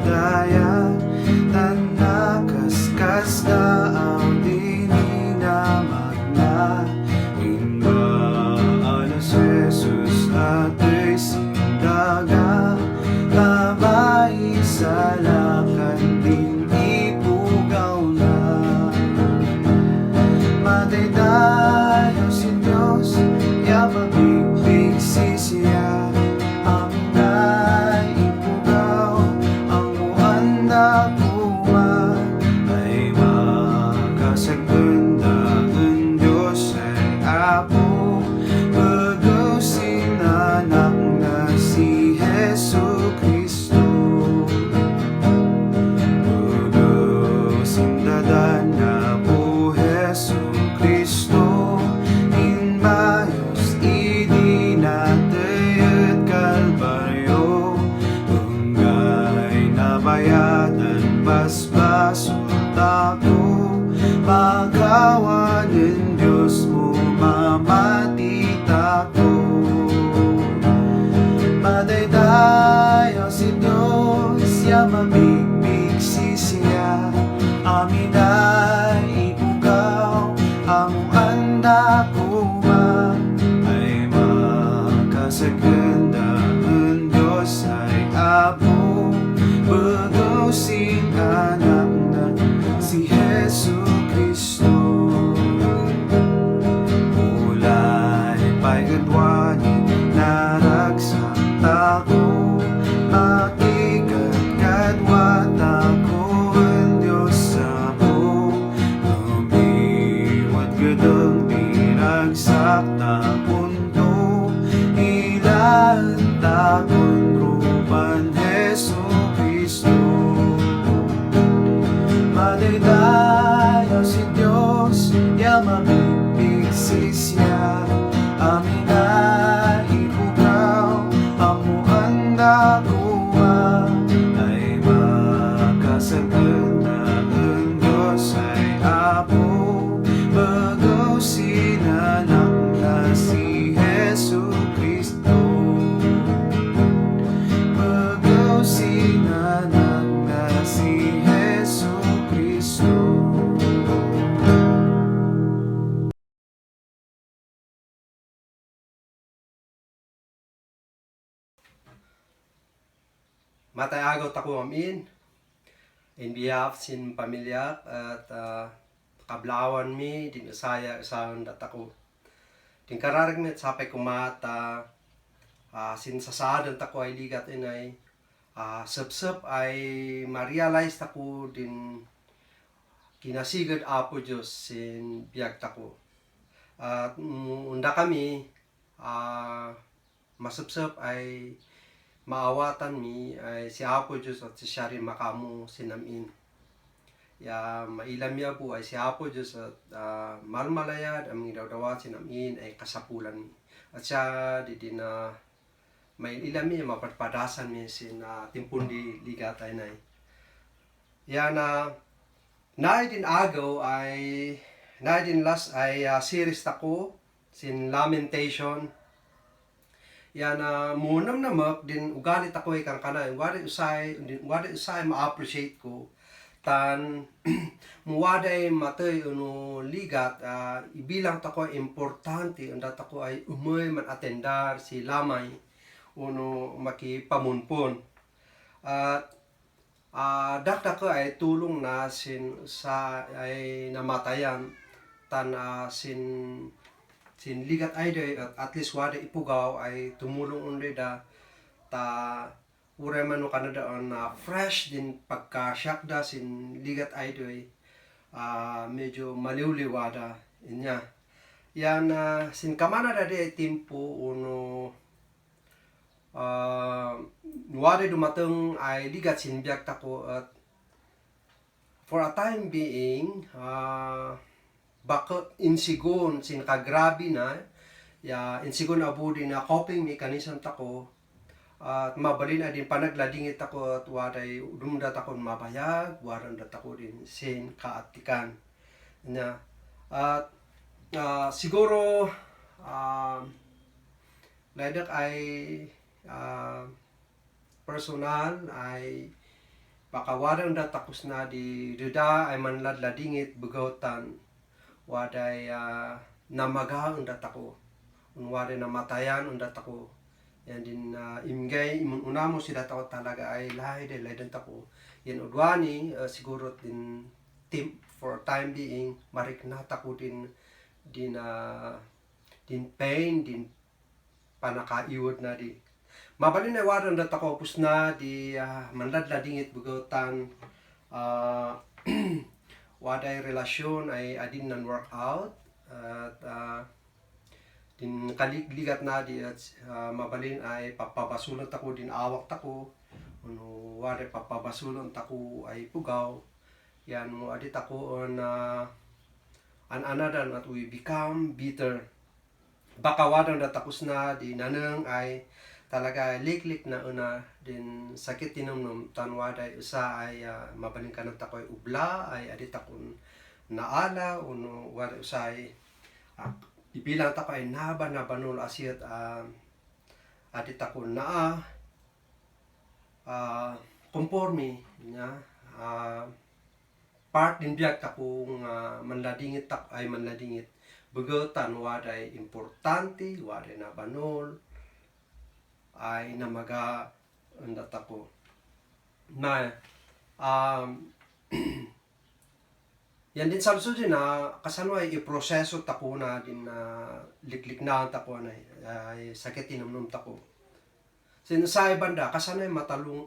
daya, tan kaskas na ang dininamag na inba alas Jesus ato'y sindaga, kamay sa lakan din ipugaw na. Madaydayo si Diyos, yamabigbig sisiya, ang naipugaw, ang muanda kuma, ay makasaganda ang Diyos ay Apo, pag-usin anak na si Jesu Kristo. Pag-usin dadan na po Jesu Kristo, inbayos idinatayat Kalbaryo, unggay nabayadan basbasol tako, pagawa ng Diyos mo mamati tako. Madaydayo si Diyos, yamabigbig sisiya, amin ay ipugaw, among anda kuma, ay makasaganda ang Diyos ay Apo, pag-usin anak na si Jesu Kristo. Ulay paygadwanin naragsak tako, akikat kadwata ko ang Diyos Apo, lumiwat gadang pinagsak tapunto, ilan takon rupan Jesu Kristo. Madaydayo si Diyos, yamabigbig sisiya, amin na ipugaw, ang muanda kuma, ay makasaganda ang Diyos ay Apo, pag-usin anak na si Jesu Kristo. Pag-usin anak na si Jesu Kristo. Matay agaw tako amin in behalf sin pamilya at kablawan mi din usaya usahan dat ako din kararag mit sapay kumata sin sasadan tako ay ligat inay sep ay ma-realize tako din kinasigad Apo Diyos sin biyag tako at unda kami masep ay maawatan mi ay si Apo Diyos at si siya rin makamu sinamin. Ya mailam ya po ay si Apo Diyos at malmalayad ang idawdawat sinamin ay kasapulan mi. At siya di na may ilam mi mapatpadasan mi sin timpun di ligat ay nay. Ya na din agaw ay din last ay series tako sin Lamentation. Yan munam namak din ugalit ako ay kankana wari usay ma-appreciate ko tan muwaday matay uno ligat ibilang tako importante unda tako ay umoy man atendar si lamay uno makipamunpon at dakta ko ay tulong na sin sa ay namatayan tan sin ligat ay day at least wada ipugaw ay tumulong unde da ta uray man no kanada on fresh din pagka-shock da sin ligat ay day medyo maliwliwada inya yan sin kamana da day timpo uno wada dumateng ay ligat sin biyak tako at for a time being baka insigon sin kagrabi na ya insigon abudi na coping mechanism tako at mabalin din panagladingit ako at waday dumda takon mabayag waran da tako din sin kaatikan nya at siguro ladak ay personal ay baka wadang da takus na di duda ay manladladingit begotan waday namaga unda tako waday namatayan unda tako yan din imgay imun unamo sila tako talaga ay lahi de lahi tako yan udwani siguro din for time being mariknata ko din pain din panakaiwad na di mabalin na waran dat ako opus na di manladladingit bugotan waday relasyon ay adin nan workout at din kaligligat na di at mabalin ay papabasulon tako din awak tako waday papabasulon tako ay pugaw yan mo adit ako on anadan at we become bitter baka wadang datapos na di nanang ay talaga liklik na una din sakit tinumnum tanwaday usa ay mabaling kanang takoy ubla ay adit akon naala uno waday usa ay ipilang tako ay nabanol asyat adit akon naa conforme nya part din biyak takong manladingit ay manladingit begotan waday importante waday nabanol ay namaga anda tako na yan din sa lusod na kasano ay iproseso tako na din liklik na tako na ay sakit inumnum tako sa banda kasano ay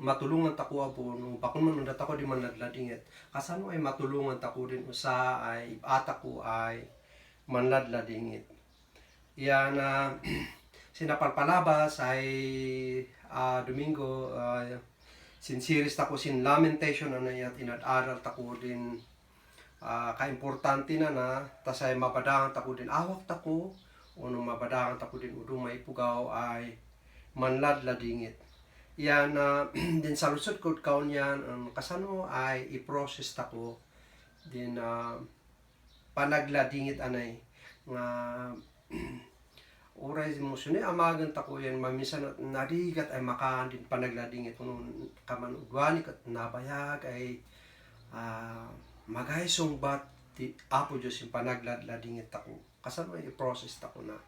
matulungan tako apo no bakun man unda tako di manladladingit kasano ay matulungan tako din usa ay ata ko ay manladladingit yan sinapalpalabas ay Domingo sinseries tako sin lamentation yat inad-aral tako din kaimportante na tas ay mabadangan tako din awak tako uno mabadangan tako din udong maipugaw ay manladladingit yan din sa lusod ko kaon yan kasano ay i-process tako din panagladingit anay nga oray mo suni amagan tako yan mamisan at narigat ay makaan din panagladingit kung kaman udwani kat nabayag ay magay sungbat ti apo Diyos yung panagladingit tako kasano ay i-process tako na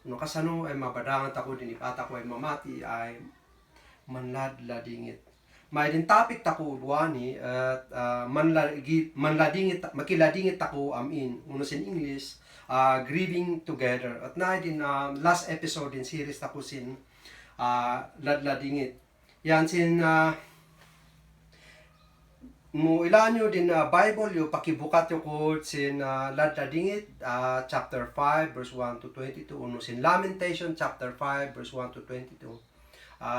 no kasano ay mabadangan tako din ipata ko ay mamati ay manladladingit may din topic tako duani at manladingit makiladingit tako amin uno sin English grieving together at na din last episode din series tako sin ladladingit yan sin mo ilan nyo din Bible yung pakibukat yung ko sin ladladingit chapter 5 verse 1 to 22 uno sin Lamentation chapter 5 verse 1 to 22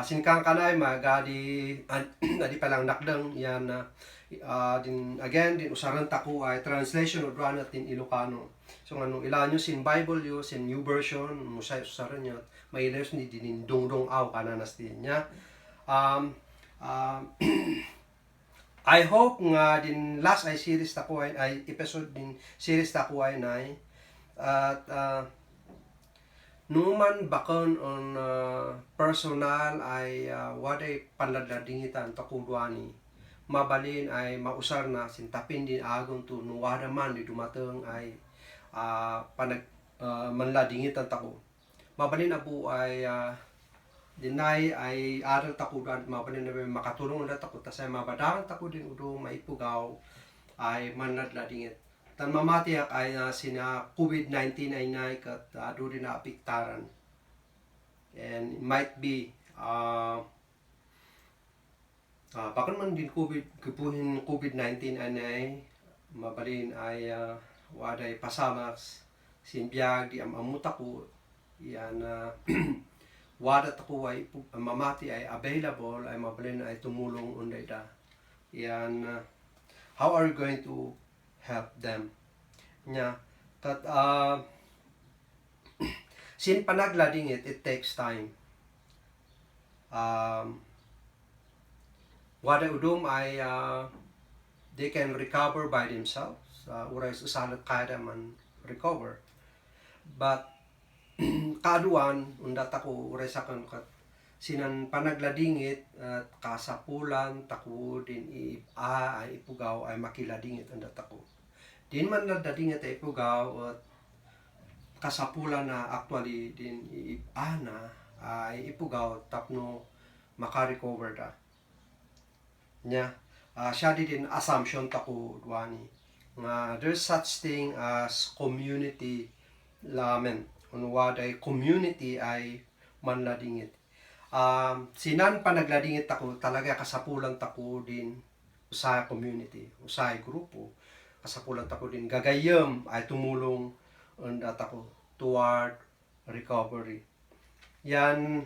sin kang kanay magadi adi palang nakdang yan din again din usaran tako ay translation of Ranat in Ilocano so anong ilan nyo sin Bible yung sin New Version musay usaran nyo may ilos ni din dongdong aw kananas din nya I hope nga din last ay series tako ay episode din series tako ay nay at numan bakon on personal ay waday panladladingitan tako duani mabalin ay mausar na sintapin din agon to no wada man di dumateng ay manladingitan tako mabalin abu ay dinay ay aral tako dan mabalin na makatulong na tako tas ay mabadangan tako din udo maipugaw ay manladladingit tan mamatiak ay sina COVID-19 ay nay kat ado din na apiktaran and it might be bakit man din kipuhin COVID-19 anay mabalin ay waday pasamas sinbiyag di amuta ko yan wada tako ay mamati ay available ay mabalin ay tumulong unday da yan how are you going to help them nya kat sin panagladingit it takes time wada udom ay they can recover by themselves uray susalat kada man recover but kaduan unda tako uray sakon kat sinan panagladingit at kasapulan tako din ay ipugaw ay makiladingit ang tako. Din man ladingit ay ipugaw at kasapulan na actually din na ay ipugaw tapno makarecover ta. Nya, siya din assumption tako duani nga there's such thing as community lamen. Unwaday community ay manladingit. Sinan panagladingit ako talaga kasapulan tako din sa community, sa grupo. Kasapulan tako din gagayem ay tumulong ako toward recovery. Yan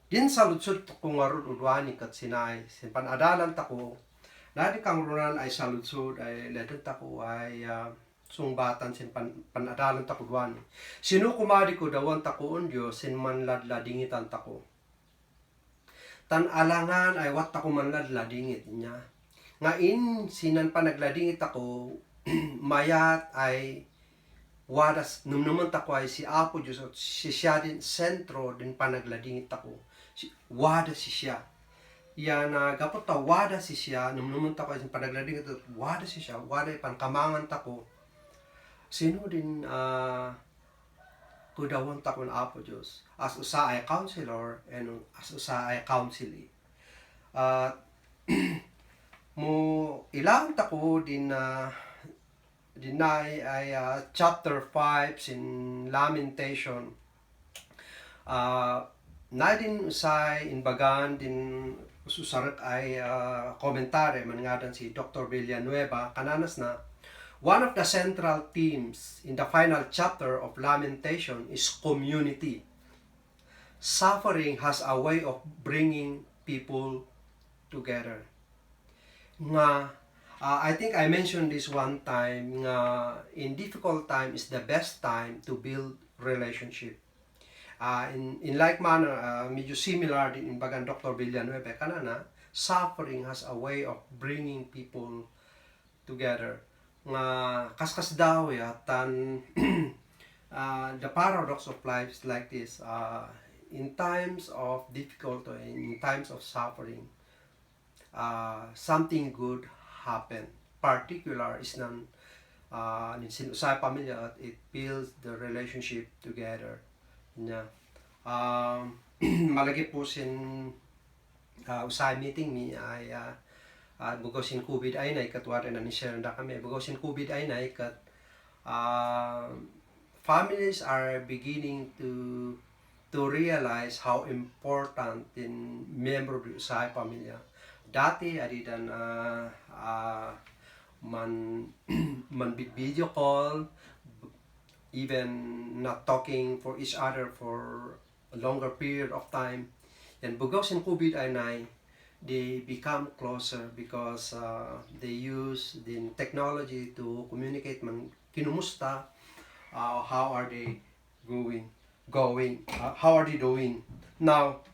din sa lutsud ko nga ron udwani kat sinay sin panadalan tako nadi kang runan ay sa lutsud ay ledon tako ay sungbatan sin panadalan tako duani. Sino kumadi ko dawan tako on Dios sin manladladingitan tako. Tan alangan ay wat tako manladladingit niya. Ngain sinan panagladingit ako mayat ay wadas numnuman tako ay si Apo Dios at si siya din sentro din panagladingit ako. Wada si siya. Yan gapot ta wada si siya numnuman tako ay panagladingit at wada si siya. Wada pankamangan tako. Sino din kudawan tako ng Apo Diyos as usa ay counselor and as usa ay counselee. Mo ilang tako din dinay ay chapter 5 sin Lamentation. Na din usay inbagan din susarak ay komentare man nga dan si Dr. Villanueva kananas na one of the central themes in the final chapter of Lamentation is community. Suffering has a way of bringing people together. I think I mentioned this one time in difficult time is the best time to build relationship. In like manner, medyo similar din in bagan Dr. Villanueva kanana, suffering has a way of bringing people together. Nga kaskas daw tan the paradox of life is like this, in times of difficulty, in times of suffering, something good happen. Particular is nan sa pamilya at it builds the relationship together. Malagi po sin usay meeting mi ay bugaw sin COVID ay nay katwari na ni share na kami bugaw sin COVID ay nay kat families are beginning to realize how important in member sa pamilya. Dati adidan man video call, even not talking for each other for a longer period of time. And bugaw sin COVID ay nay they become closer because they use the technology to communicate man kinumusta, how are they going how are they doing now.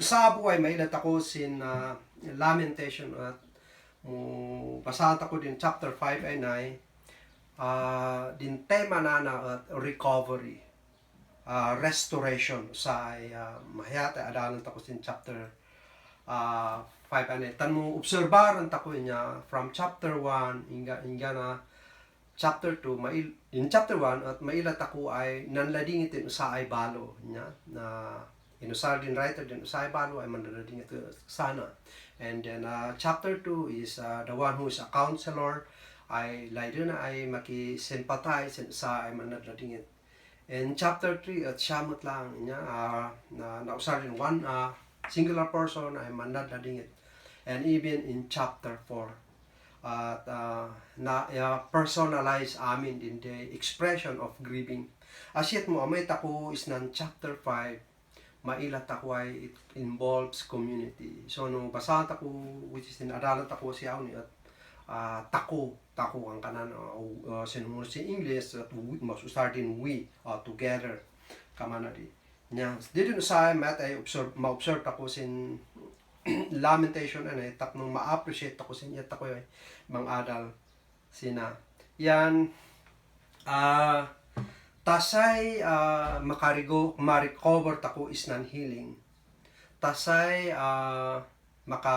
Sa buhay mailat ako sin Lamentation at basahan ako din chapter 5 ay nay din tema na at recovery, restoration sa mahiyata adalan tako sin chapter 5 ane tan mo obserbaran tako niya from chapter 1 inga na chapter 2 in chapter 1 at mailat ako ay nanladingit sa ay balo niya na inusar din writer din sa ay balo ay manladingit sana. And then chapter 2 is the one who is a counselor ay layo na ay maki-sympathize sa ay manladingit. And chapter 3 at siyamot lang niya na nausar din one singular person ay manladingit. And even in chapter 4 at personalize amin din the expression of grieving. Asyet mo amay tako is nan chapter 5 mailat ako ay it involves community. So nung basahan ako which is adalat ako siya ni at tako ang kanan sinunod si English at must start in we together kamanadi nya dito sa mat ay ma-observe ako sin Lamentation ay tapnong ma-appreciate ako sin yat ako ay mang adal sina yan tasay ma-recover tako is nan healing tasay maka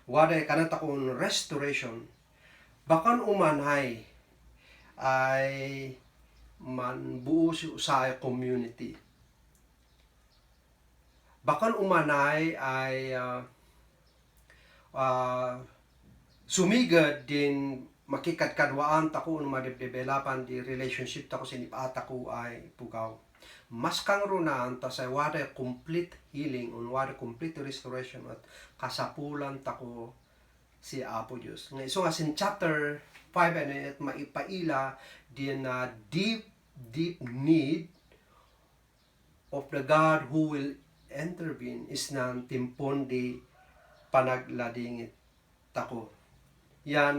waday kanang takon restoration bakan umanhay ay manbuo si usay community. Bakan umanay ay sumigad din makikadkadwaan tako no madebdebelapan di relationship tako sinipata ko ay pugaw. Mas kang runaan ta sa wada complete healing on wada complete restoration at kasapulan tako si Apo Diyos. Nga iso nga sin chapter 5 at maipaila din na deep need of the God who will intervene is nan timpon di panagladingit tako. Yan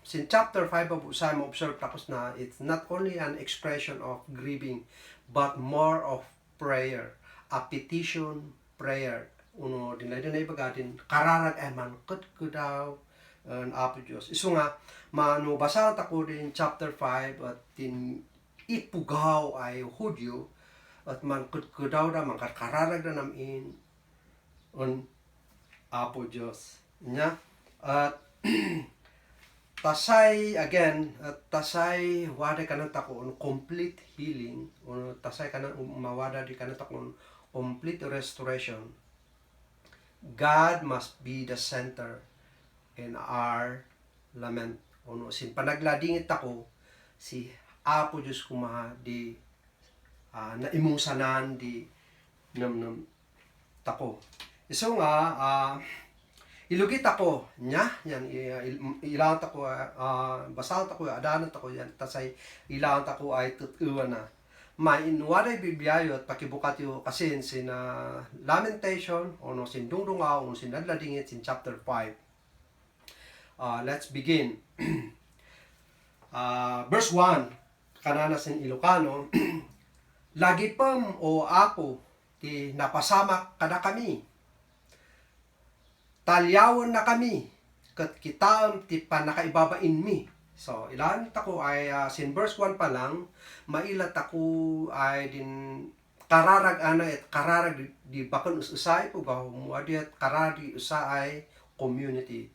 sin chapter 5 of usay mo observe tapos na it's not only an expression of grieving but more of prayer, a petition prayer. Uno din ibagatin kararag eman kutkudaw an Apo Diyos. Iso nga mano basahan tako din chapter 5 at tin ipugaw ay Hudyo at man kutkudaw da man kararag da namin on Apo Diyos. Nya at tasay again at tasay wada kanang takon complete healing o tasay kanang mawada di kanang takon complete restoration. God must be the center in our lament. Ono sin panagladingit ako si Apo Diyos kumaha di naimungsanan di nam tako. Iso nga ilugit ako nya yan ilang tako basal tako adanan tako yan tasay ilang tako ay tutuwa na mainwaday bibiyayo at pakibukat yo kasi sin lamentation ono sin dungdungaw ono sin nadladingit sin chapter 5. Let's begin. Verse 1 kanana sin Ilocano lagi pam o Apo ti napasamak kada kami talyawan na kami kat kitam ti panakaibabain mi. So ilan tako ay sin verse 1 pa lang mailat ako ay din kararag ana at kararag di bakon usay po gaw muadi at kararag di usay community.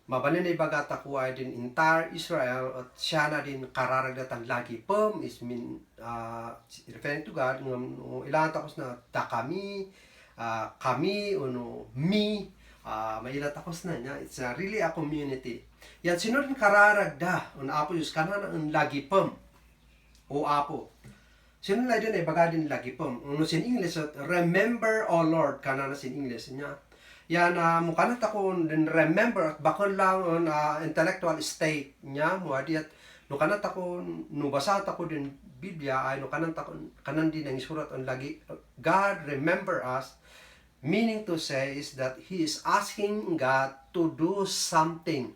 Mabalin na ibagat ako ay din entire Israel at siya na din kararag datan lagi pem is mean referring to God ilan tako na ta kami kami uno mi mailat ako na niya. It's really a community. Yan sinod kararag da on Apo Diyos kanana ang lagi pem o Apo. Sinod na din ay baga din lagi pem. Uno sin English remember O Lord kanana sin English niya. Yan mukha na ako din remember at bakon lang on intellectual state niya mo adi at no kanat ako no basa ako din Biblia ay no kanat ako kanan din ang surat on lagi God remember us. Meaning to say is that he is asking God to do something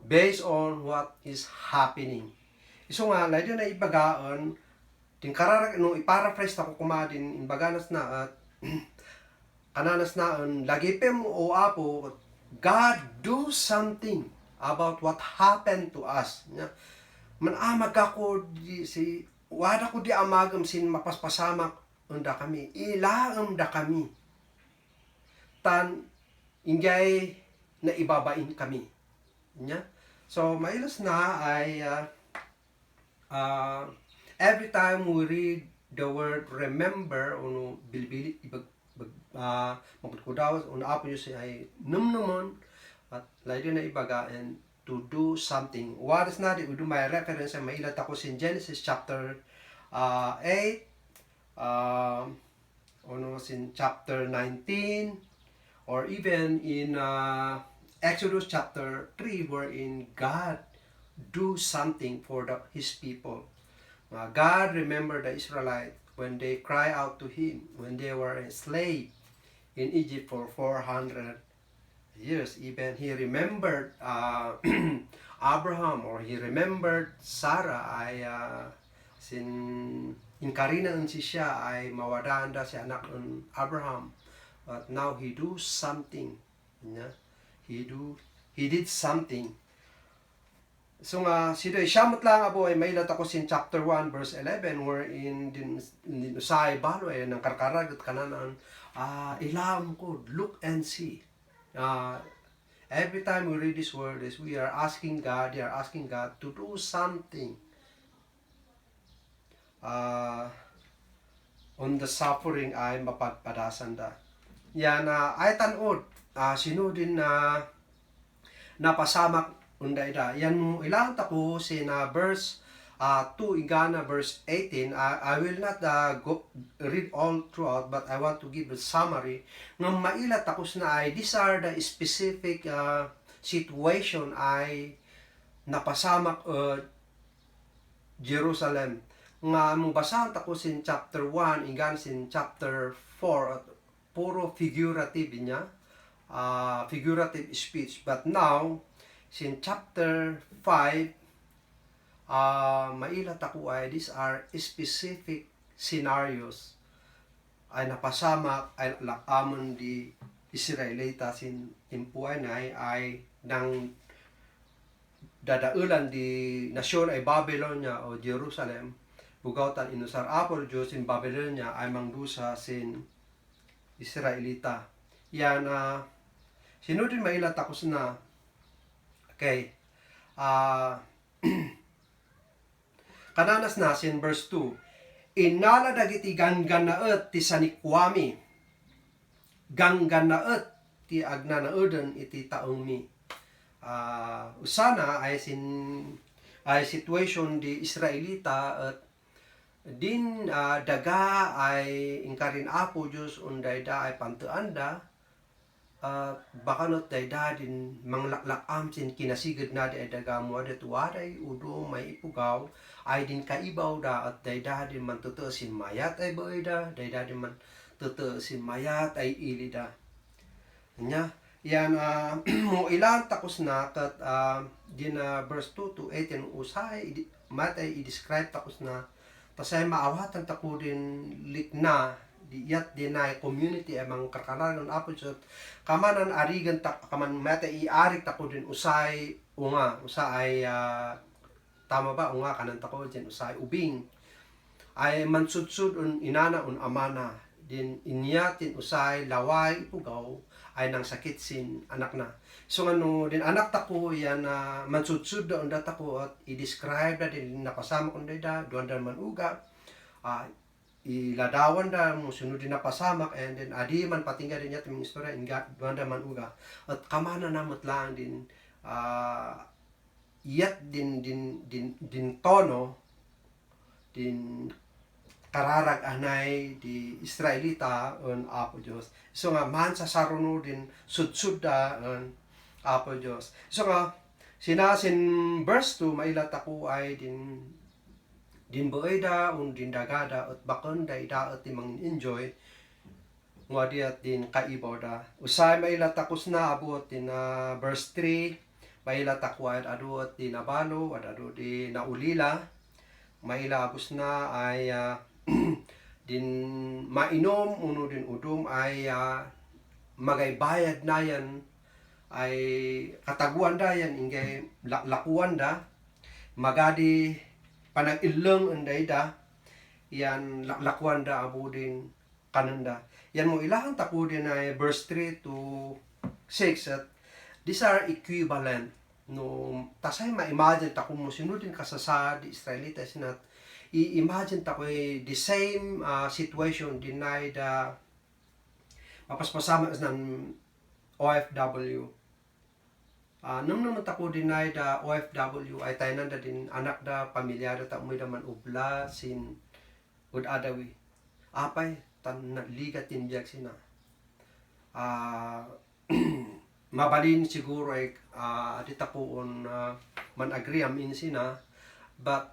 based on what is happening. Iso nga, layo na ibagaan, din kararag, no, iparaphrase ako kumadin, imbaganas na at kananas na, lagipem o Apo, God do something about what happened to us. Manamag ako, si, wada ko di amagam sin mapaspasamak, unda kami, ilaam da kami. Tan, ingay na ibabain kami. Nya? So, mailas na ay every time we read the word remember, ono bilibili, magkudaw, ono Apo Diyos ay numnumon, at layo na ibaga, and to do something. What is not, we do my reference, ay mailat ako sin Genesis chapter 8, in chapter 19 or even in Exodus chapter 3 wherein God do something for his people. God remembered the Israelites when they cry out to him when they were enslaved in Egypt for 400 years. Even he remembered Abraham or he remembered Sarah ay inkarinaan siya ay mawadaan da si anak ng Abraham. But now he do something. He did something So nga, sido siyamot lang abo ay mailat ako sin chapter 1 verse 11 wherein din usay balo ay ng karkaragot kananan ilam ko, look and see. Every time we read this word is we are asking God, they are asking God to do something on the suffering ay mapagpadasan da. Yan ay tanod, sino din na napasamak unday da. Yan mo ilang tako na verse 2 igana verse 18. I will not read all throughout, but I want to give a summary. Ng mailat takos na ay these are the specific situation ay napasamak Jerusalem. Nga mong basahan tako sin chapter 1 igan sin chapter 4 at puro figurative niya, figurative speech. But now sin chapter 5 mailat ako ay these are specific scenarios ay napasamak ay lakamon di Israelita sin impuan ay nang dadaulan di nasyon ay Babylonia o Jerusalem. Bugautan inusar apol Diyos in Babylonia ay mangdusa sin Israelita. Yan sino din mailat ako na okay. Kananas na sin verse 2. Inala dagiti gangganaet ti sanikwami. Gangganaet ti agnanaeden iti taong mi. Usana ay situation di Israelita at din daga ay ingkarin apo Diyos unday da ay pantuanda baka not day da din manglaklakam sin kinasigid na di ay daga mo adat waday udo may ipugaw ay din kaibaw da at day da din man totoo sin mayat ay boy da day da din man totoo sin mayat ay ili da nya yan mo ilan takos na kat din verse 2 to 18 usay matay i-describe takos na pasay maawatan tako din likna diyat dinay community amang kakaranon apo jud kamanan arigan tak kaman matay iarik tako din usay usay tama ba unga kanan tako din usay ubing ay mansudsud un inana un amana din inyatin usay laway ipugaw ay nang sakit sin anak na. So ano din anak tako yan mansudsud da unda tako at i-describe da din napasama kun da duan man uga iladawan da mo sunod din napasamak and then adi man patingga din niya timing istorya inga duan man uga at kamana namot lang din iyat din tono din kararag anay di Israelita on apo Dios. So nga man sa saruno din sudsud da on apo Dios. So nga sinasin verse 2 mailat ako ay din boeda un din dagada at bakon da ida at timang enjoy ngwadi at din kaibaw da. Usay mailat ako na abot din verse 3 mailat ako at adu at din nabalo at adu din naulila mailabos na ay din mainom uno din udom ay magaybayad na yan ay kataguan da yan ingay lakuan da magadi panag-ilong unday da yan lakuan da abo din kananda yan mo ilahan tako din ay verse 3 to 6 at these are equivalent no tasay ma-imagine tako mo sinudin kasasa di Israelita sinat i-imagine tako the same situation denied mapaspasama ng OFW nung naman tako denied OFW ay tayo nanda din anak da pamilyado ta umuy man ubla sin udadawi apay tan ligat tinbiyak sina mabalin siguro ay adita po on man agree amin sina but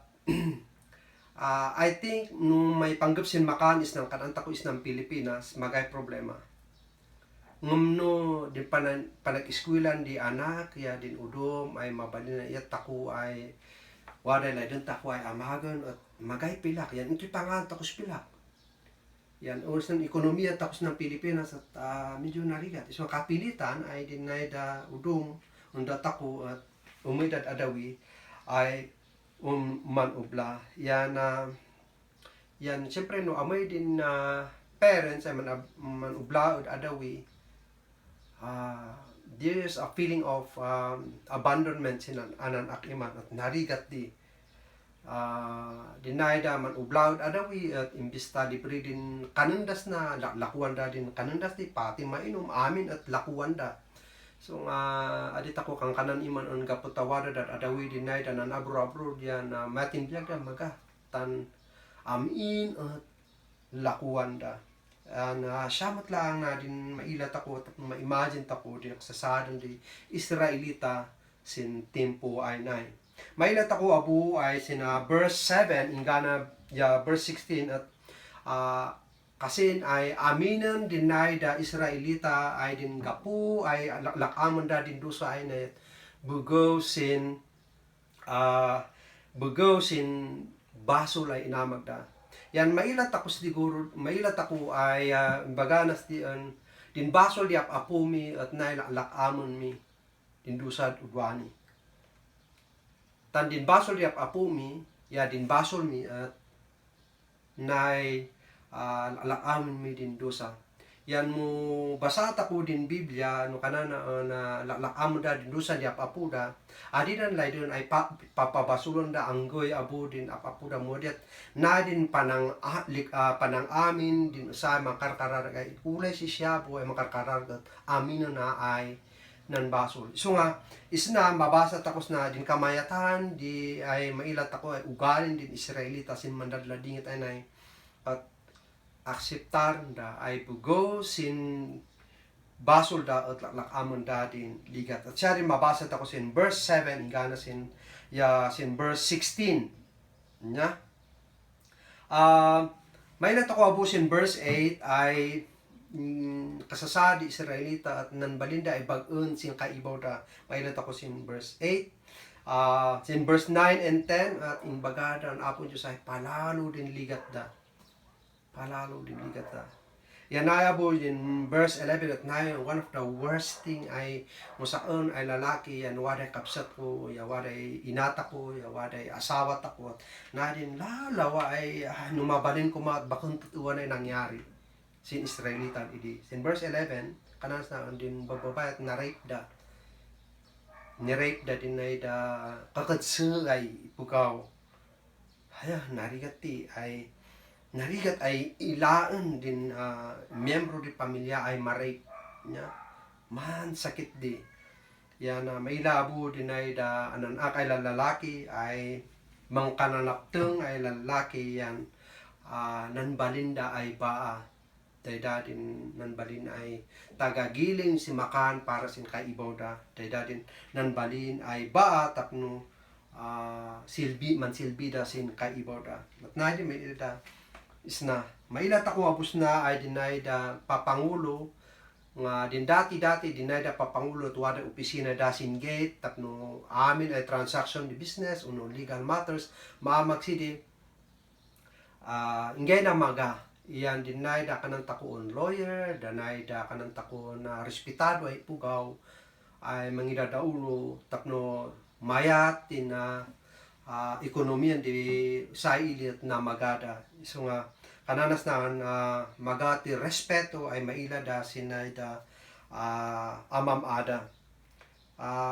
I think nung may panggap sin makanis ng kananta ko is ng Pilipinas magay problema ngumno din panag-iskwilan di anak ya din udom ay mabalin na iyat tako ay waday na din tako ay amagan at magay pilak yan ito pangalan takos pilak yan oras ng ekonomiya takos ng Pilipinas at medyo narigat so kapilitan ay dinay da udong unda tako at umidad adawi ay manubla. Yan siyempre no amay din na parents ay manubla od adawi. There's a feeling of abandonment sinan anan akiman at narigat di dinayda man ublaw adawi at imbista libre din kanendas na lakuan da din kanendas di pati mainom amin at lakuan da. So adit ako kang kanan iman on gaputawada dat adawi dinayda nan abro diyan na matin biag da maga tan amin at lakuan da. Siyamat lang na din mailat ako at ma-imagine ako din sasadang di Israelita sin tempo ay nay. Mailat ako abu ay sina verse 7 ingana verse 16 at kasin ay aminan dinay da Israelita ay din gapu ay lakaman da din dusa ay na bugaw sin basol ay inamag da. Yan mailat ako siguro, mailat ako ay baganas din basol di apumi at nailalakamon mi din dusad udwani. Tan din basol di apumi, ya din basol mi at lalakamon mi din dusa. Yan mo basata ko din Biblia no kanana na lalakamon da din dusa di apuda. Adidan lay din ay papabasulon da anggoy abu din apapuda modet na din panang amin din sa makarkarar ay ulay si siya po ay makarkarar at amin na ay nan basol. So nga isna mabasa takos na din kamayatan di ay mailat ako ay ugalin din Israelita sin mandadla dingit ay nay at akseptar da ay bugo sin basol da at lakamon da din ligat. At siya rin mabasa tako sin verse 7 ingana sin verse 16 nya. May natako abu sin verse 8 ay kasasadi Israelita at nanbalinda ay bag-un sin kaibaw da. May natako sin verse 8 sin verse 9 and 10 at imbagada ang apon Diyos ay palalo din ligat da. Palalo din ligat da. Yan ayabo in verse 11 at 9, one of the worst thing ay musaon ay lalaki yan waday kapsat ko, ya waday inata ko, ya waday asawa ko at na din lalawa ay numabalin ko at bakong tutuan ay nangyari sin Israelitan idi. Sin verse 11 kanas na din bababay at na-rape da. Ni-rape da din ay da kakadsa ay pugaw. Haya narigati ay ilaan din miyembro di pamilya ay ma-rape niya. Man sakit di. Yan may labo din ay da ananak ay lalaki ay mangkananapteng ay lalaki yan nanbalinda ay baa. Dayda din nanbalin ay tagagiling si makan para sin kaibaw da. Dayda din nanbalin ay baa tapno silbi da sin kaibaw da. At na din may da isna mailat ako abus na ay dinay da papangulo nga din dati dinay da papangulo at wada opisina da sin gate tapno amin ay transaction di business uno legal matters maamagsidi ingay na maga iyan dinay da kanang takuon lawyer danay da kanang takuon na respetado ay pugaw ay mangidadaulo tapno mayat tin ekonomiyan di sailit na magada. So nga kananas na magati respeto ay maila da sinay da amam ada.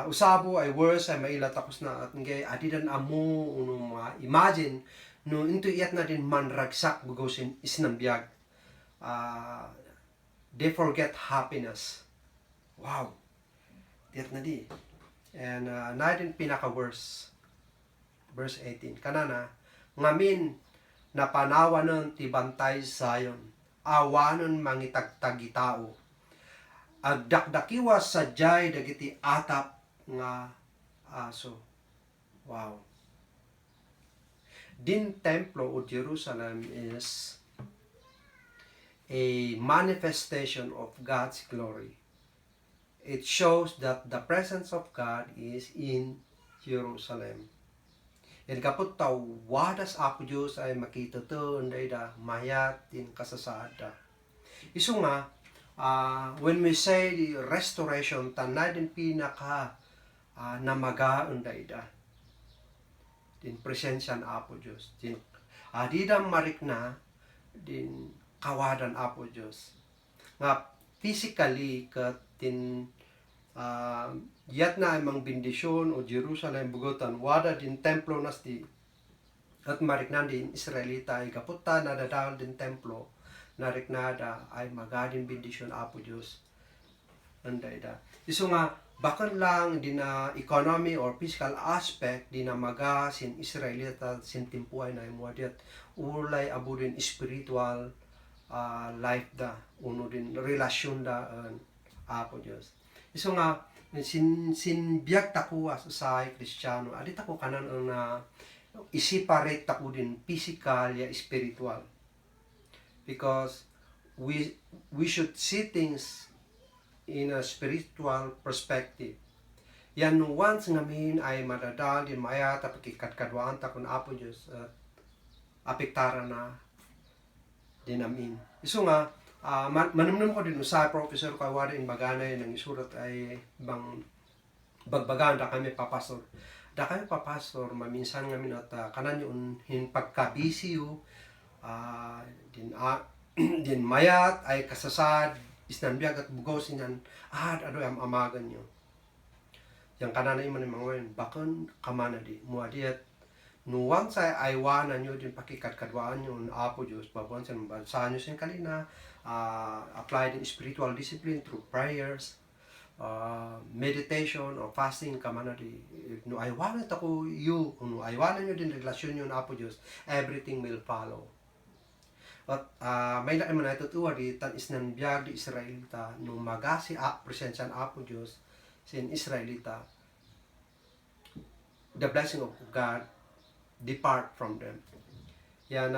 Usabo ay worse ay maila tapos na at ngay adidan amo imagine no into iyat na din manragsak bugosin isnambiyag. They forget happiness. Wow. Iyat na di. And na din pinaka-worse. Verse 18. Kanana, ngamin na panawanon ti bantay sayon, awanon mangitagtagi tao. Agdakdakiwa sadyay dagiti atap nga aso. Wow. Din templo o Jerusalem is a manifestation of God's glory. It shows that the presence of God is in Jerusalem. Yan kapot wadas ako Diyos ay makita to nday da mayat din kasasada. Iso nga when we say the restoration tanay din pinaka namaga nday da. din presensya na Apo Diyos. Din adidam marikna din kawadan Apo Diyos. Nga physically kat din yat na imang bendisyon o Jerusalem bugotan wada din templo nas di at marikna din Israelita ay kaputa na dadal din templo nariknada ay magadin bendisyon Apo Diyos. Anday da. Iso nga bakan lang din na economy or physical aspect din na maga sin Israelita sin timpuay na imuadiat ulay abo din spiritual life da uno din relasyon da Apo Diyos. Iso nga sin biag tako as usay Kristiyano adit ako kanan na i-separate tako din physical ya spiritual, because we should see things in a spiritual perspective. Yan once ngamin ay madadal din maya ta pakikadkadwaan ta kun Apo Diyos at apektara na din amin. Iso nga manumnum ko din sa professor ko wala in baganay ng isurat ay bang bagbagan da kami papastor. Da kami papastor maminsan ngamin at kanan yung pagkabisiyo din mayat ay kasasad isnanbiag at bugaw sinan ado am amagan nyo. Yang kananay man yung mga bakon kamana di muadiat nuwang sa aywanan nyo din pakikadkadwaan nyo Apo Diyos babon sa bansa nyo sin kalina apply din spiritual discipline through prayers, meditation or fasting kamana di no aywanan tako you no aywanan nyo din relasyon nyo Apo Diyos, everything will follow. At may lain man ito tuwa di tan isnan biyag di Israelita nung magasi presensya Apo Diyos sin Israelita, the blessing of God depart from them. Yan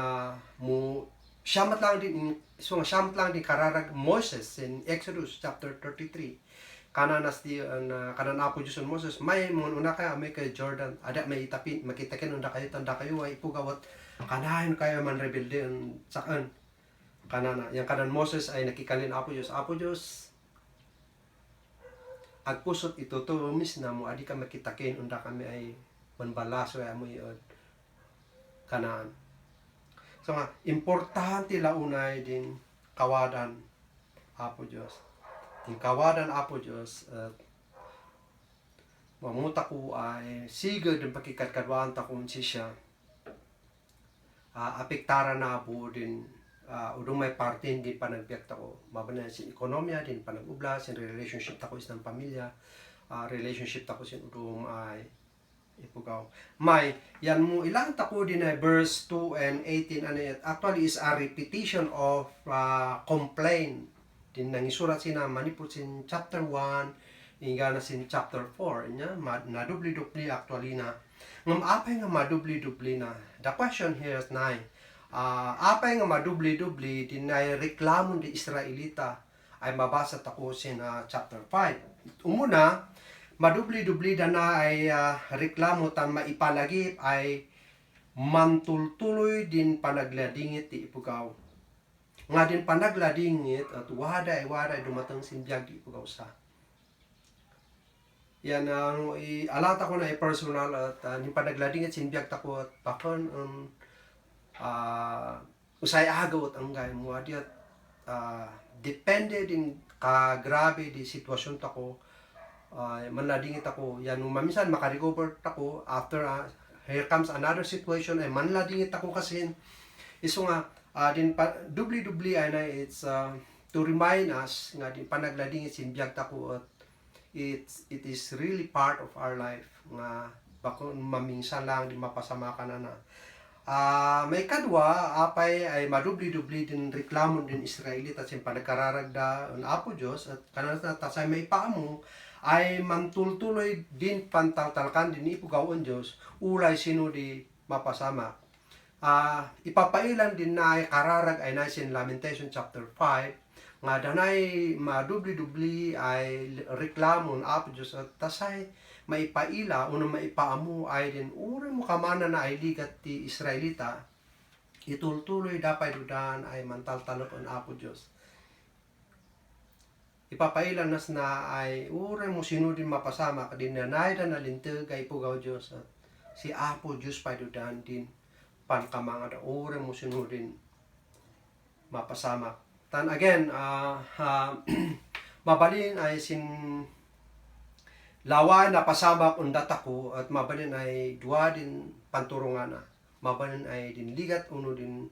mo siyamat lang din siyamat lang din kararag Moses in Exodus chapter 33. Kananas di kanan Apo Diyos on Moses may mga una kaya may kay Jordan ada may itapin makita ken unda kayo tanda kayo ay ipugawat kanahin kayo man rebelde saan kanana yang kanan Moses ay nakikalin Apo Diyos agpusot ito to mis na mo adi ka makita ken unda kami ay manbalaso ay mo yun kanaan. So nga importante launay din kawadan Apo Diyos. Yung kawadan Apo Diyos mamuta ko ay sigod yung pakikadkadwaan ta kung siya apektara na po din udong may parte din panagbiyak ta ko mabana sin ekonomiya din panagubla sin relationship ta ko isang pamilya relationship ta ko sin udong ay ipugaw may yan mo ilang ta ko din ay verse 2 and 18 ano yun actually is a repetition of complaint din nang isurat sina maniput sin chapter 1 inga na sin chapter 4 nya nadubli-dubli actually na ngam apay nga madubli-dubli na the question here is na apay nga madubli-dubli din ay reklamon di Israelita ay mabasa tako sin chapter 5 umuna madubli-dubli na ay reklamo tan maipalagip ay mantultuloy din panagladingit ti ipugaw nga din panagladingit at waday dumatang sinbyag di ipugaw sa yan alata ko na personal at yung panagladingit sinbyag tako at bakon usay agaw at anggay mo adi at depende din kagrabe di sitwasyon tako manladingit ako yan maminsan makarecover ako after here comes another situation ay manladingit ako kasi iso nga din dubli-dubli ay na it's to remind us nga din panagladingit sinbyag tako at it is really part of our life nga bako maminsan lang di mapasama ka na may kadwa apay ay madubli-dubli din reklamo din Israelita sin panagkararagda ang Apo Diyos at kanan na tasay may paamo ay mantultuloy din pantaltalkan din ipugaw ang Diyos ulay sino di mapasama ipapailan din na ay kararag ay na sin Lamentation chapter 5 nga danay madubli-dubli ay reklamo ng Apo Diyos at tasay maipaila o maipaamo ay din uri mo kamana na ay ligat ti Israelita itultuloy dapay dudan ay mantaltalok ang Apo Diyos ipapailan nas na ay uri mo sino din mapasama kadin na naidan na lintag ay pugaw Diyos at si Apo Diyos pa dudan din pankamanga da ore mo sinudin mapasama. Tan again, mabalin ay sin lawa na pasamak undat ako at mabalin ay dua din panturungan na. Mabalin ay din ligat uno din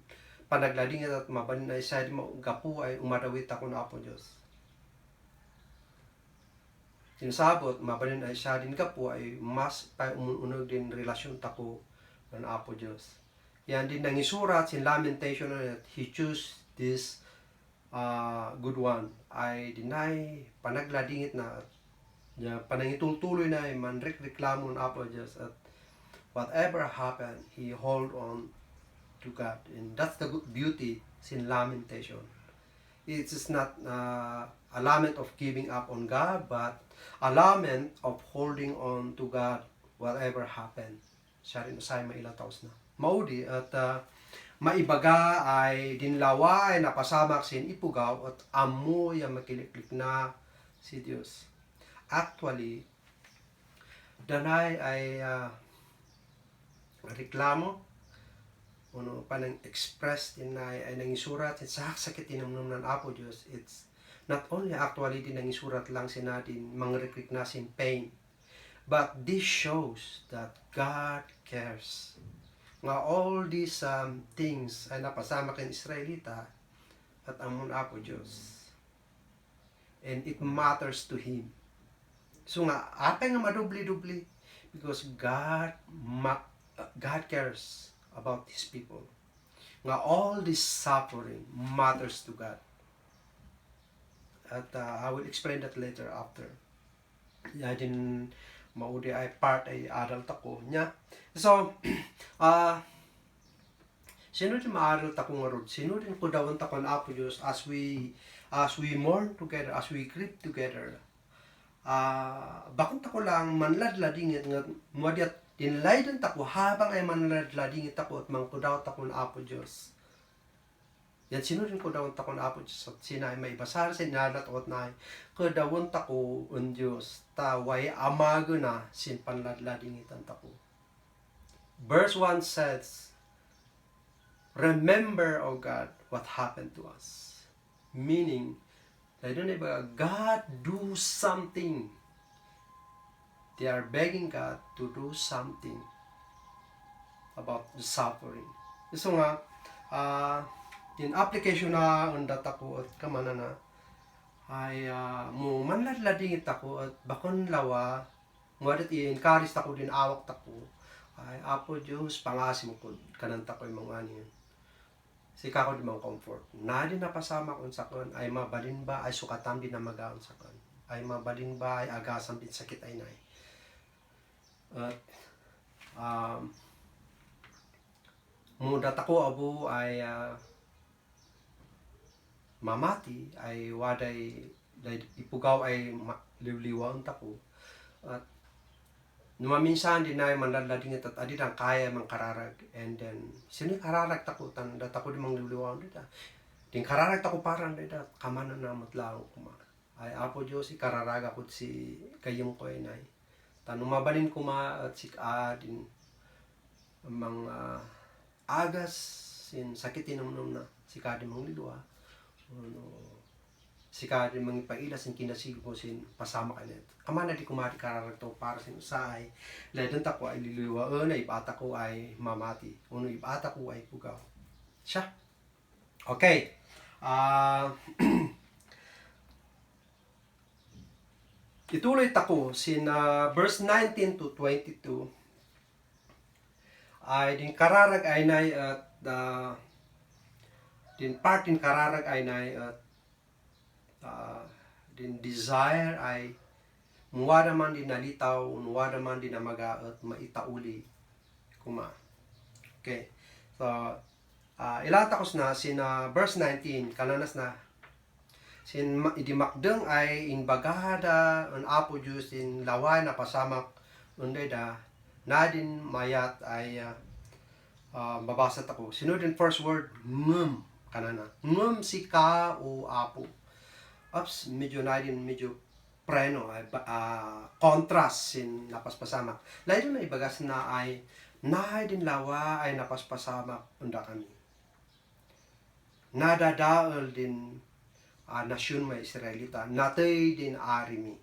panagladingat at mabalin ay sa di gapu ay umadawit ako na Apo Diyos. Sinasabot, mabalin ay siya din gapu ay mas pa umunog din relasyon tako ng Apo Diyos. Yan din nangisurat sin lamentation that he choose this good one ay dinay panagladingit na panangitultuloy na ay manreklamo ng Apo Diyos at whatever happened, he hold on to God. And that's the good beauty sin lamentation. It is not a lament of giving up on God, but a lament of holding on to God whatever happened. Siya rin usay mailataos na. Maudi at maibaga ay dinlawa ay napasamak sin ipugaw at amoy ang makiliklik na si Diyos. Actually, danay ay reklamo uno panang express din ay nangisurat sa sakit inamnum ng Apo Diyos. It's not only actually din nangisurat lang sinatin mangreklik na sin pain, but this shows that God cares. Nga all these things ay napasama kay Israelita at ang Apo Diyos. And it matters to Him. So nga, apay nga madubli-dubli because God cares about His people. Nga all this suffering matters to God. At I will explain that later after. Yan din maudi ay part ay adult ako niya. So, sino din ma-adult ako nga rod? Sino din ko dawan tako ng Apo Diyos as we mourn together, as we grieve together. Bakit ako lang manladladingit nga muadiat dinlaydan tako habang ay manladladingit ako at mangkudaw tako ng Apo Diyos. Yan sino rin ko dawan tako ng Apo Diyos at sinay may basar sinalat at na kudawan tako ng Diyos taway amago na sin panladladingitan tako. Verse 1 says, remember, O God, what happened to us. Meaning, God do something. They are begging God to do something about the suffering. So nga, in application na undat ako at kamana na, ay mo manladladingit ako at bakon lawa, ngadat i-encourage ako din awak tako, ay Apo Diyos, pangasim ko, kananta ko yung mga niyan. Sika ko di mga comfort. Na din napasama ko sa kon, ay mabalin ba, ay sukatam din na magaon sa kon. Ay mabalin ba, ay agasam din sakit ay nay. At, mudat ako abo ay mamati, ay waday, ipugaw ay liwliwaon tako. At, numaminsan din na manladladingit at adi lang kaya mang kararag. And then, sino kararag tako, tanda tako di mang liwliwaon dita. Din kararag tako parang dita, kamanan na matlaong kuma. Ay Apo Diyos, ikararag ako si kayong ko ay nay. Tanumabalin kuma at si din mga agas, sin sakit inumnum na, si kadi mang lilwa. Si kadi mang ipaila, sin kinasig ko, sin pasama ka net. Kamana di kumati kararag to para sin usay. Ledon tako ay liliwa, na ipata ko ay mamati. Uno ipata ko ay pugaw. Siya. Okay. Ituloy tako sin verse 19 to 22 ay din kararag ay nay at din part din kararag ay nay at din desire ay muwada man din nalitaw, muwada man din namaga at maitauli kuma. Okay. So ilatakos na sin verse 19 kananas na sin idimakdeng ay inbagada ang Apo Diyos in laway na pasamak unday da nadin mayat ay babasa tako. Sino din first word ngem kanana. Ngem si ka o Apo. Ups medyo nadin medyo preno ay contrast sin napaspasamak. Lain na ibagas na ay nahay din lawa ay napaspasamak unda kami. Nadadaol din nasyon may Israelita, natay din arimi.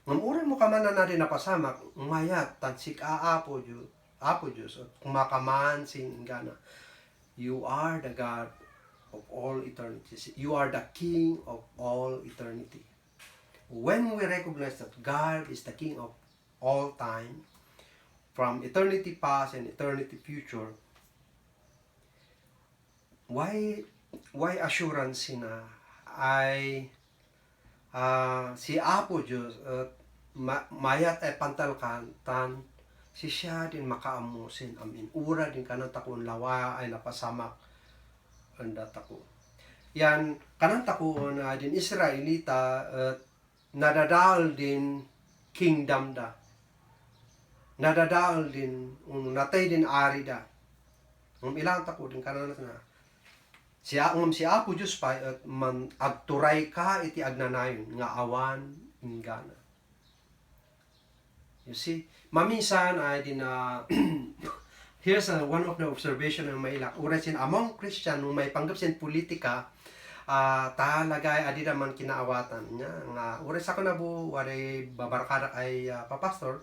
Ngamuran mo kaman na din napasamak, mayat, tansik apo Diyos, at kumakaman sin gana. You are the God of all eternity. You are the King of all eternity. When we recognize that God is the King of all time, from eternity past and eternity future, why assurance na ay si Apo Diyos at mayat ay pantalkan tan si siya din makaamusin amin ura din kanan takon lawa ay napasamak anda tako yan kanan tako na din Israelita at nadadal din kingdom da nadadal din natay din ari da ilang tako din kanan na si Apo Diyos pa at agturay ka iti agnanayon nga awan ingana. You see, maminsan ay din here's one of the observation ng mailak. Urasin among Christian nung may panggap sin politika talaga ay adi naman kinaawatan niya nga uras ako na bu wari babarkada ay papastor.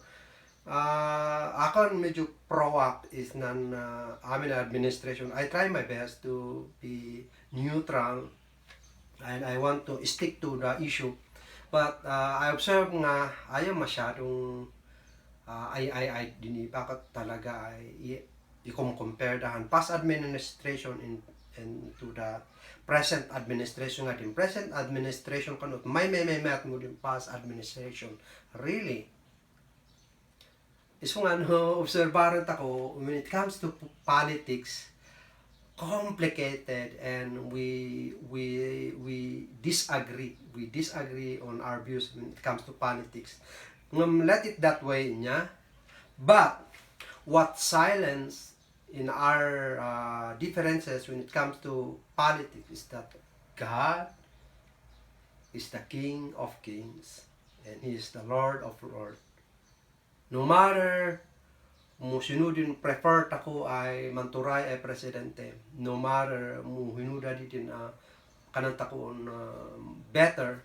Ako medyo pro-act is nan amin administration. I try my best to be neutral and I want to stick to the issue. But I observe nga ayaw masyadong ay bakit talaga ay i-compare dahan past administration and to the present administration nga din. Present administration kanot may mo din past administration. Really? Iso nga obserbaran ako when it comes to politics complicated and we disagree on our views when it comes to politics. Let it that way niya, but what silence in our differences when it comes to politics is that God is the King of Kings and He is the Lord of Lords. No matter mo sinudin prefer tako ay manturay ay presidente, no matter mo hinuda din kanang tako better,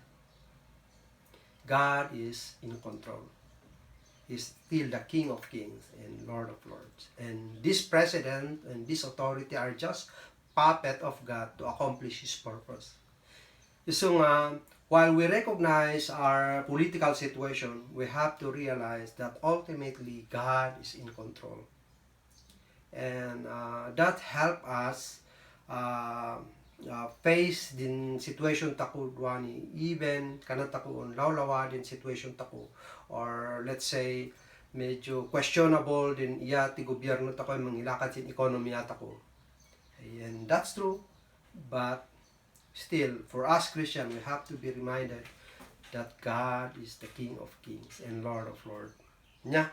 God is in control. He's still the King of Kings and Lord of Lords. And this president and this authority are just puppet of God to accomplish His purpose. So while we recognize our political situation, we have to realize that ultimately God is in control. And that help us face din situation tako duani even kanang tako lawlawa din situation tako or let's say medyo questionable din iya ti gobyerno tako mangilakad sin ekonomiya tako. And that's true, but still, for us Christian, we have to be reminded that God is the King of Kings and Lord of Lords. Nya,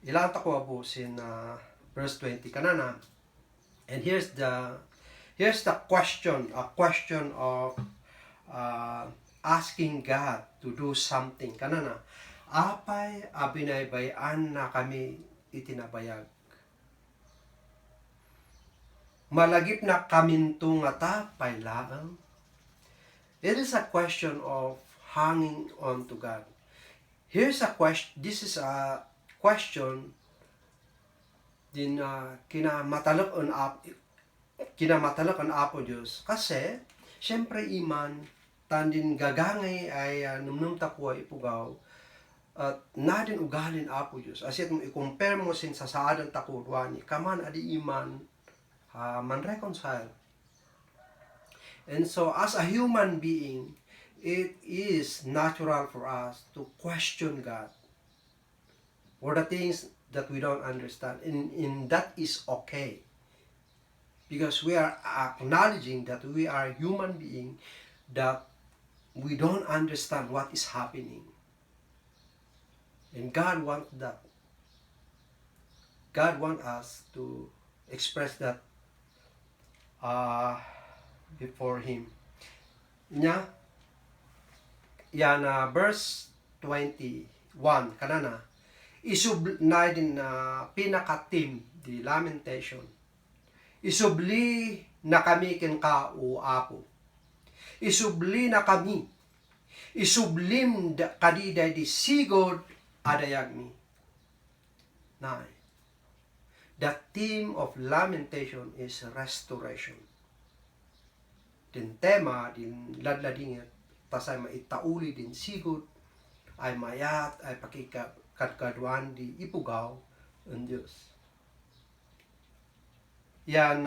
ilan tako po sin verse 20 kanana. And here's the question, a question of asking God to do something kanana. Apay abinaybayan na kami itinabayag. Malagip na kaminto nga tapay lang. It is a question of hanging on to God. Here's a question, this is a question din kinamatalak ang Apo Diyos. Kasi, syempre iman, tandin gagangay ay numnum takwa ipugaw, at nadin ugalin Apo Diyos. As mo i-compare mo sin sa saadan takurwani, kaman adi iman, man reconcile. And so as a human being, it is natural for us to question God for the things that we don't understand, and that is okay, because we are acknowledging that we are human being, that we don't understand what is happening, and God wants that. God wants us to express that before Him. Nya, yan verse 21 kanana isubli din na pinaka-team di lamentation. Isubli na kami ken ka o Apo. Isubli na kami. Isublim kadida di sigod adayag mi. Nine. The theme of lamentation is restoration. Din tema din ladladinget tasay maitauli din sigod ay mayat ay pakikadkaduan di ipugaw ang Diyos. Yan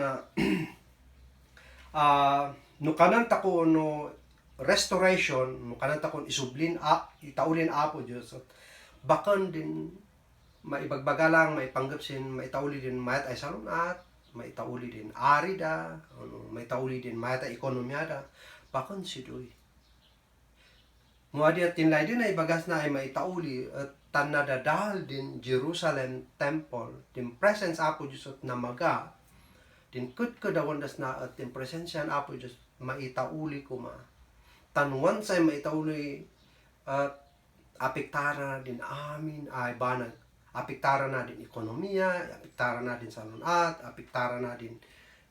no kananta ko no restoration no kananta ko isublin itaulin Apo Diyos at bakan din maibagbagalang maipanggapsin maitauli din mayat ay salunat maitauli din arida maitauli din mayat ay ekonomyada bakan sidoy muadi at tinlay din ay bagas na ay maitauli at tanadadal din Jerusalem temple din presence Apo Diyos at namaga din kadawandas na at din presensyan Apo Diyos maitauli ko ma tanuan say maitauli at apektara na din amin ay banag apektara na din ekonomiya apektara na din salunat apektara na din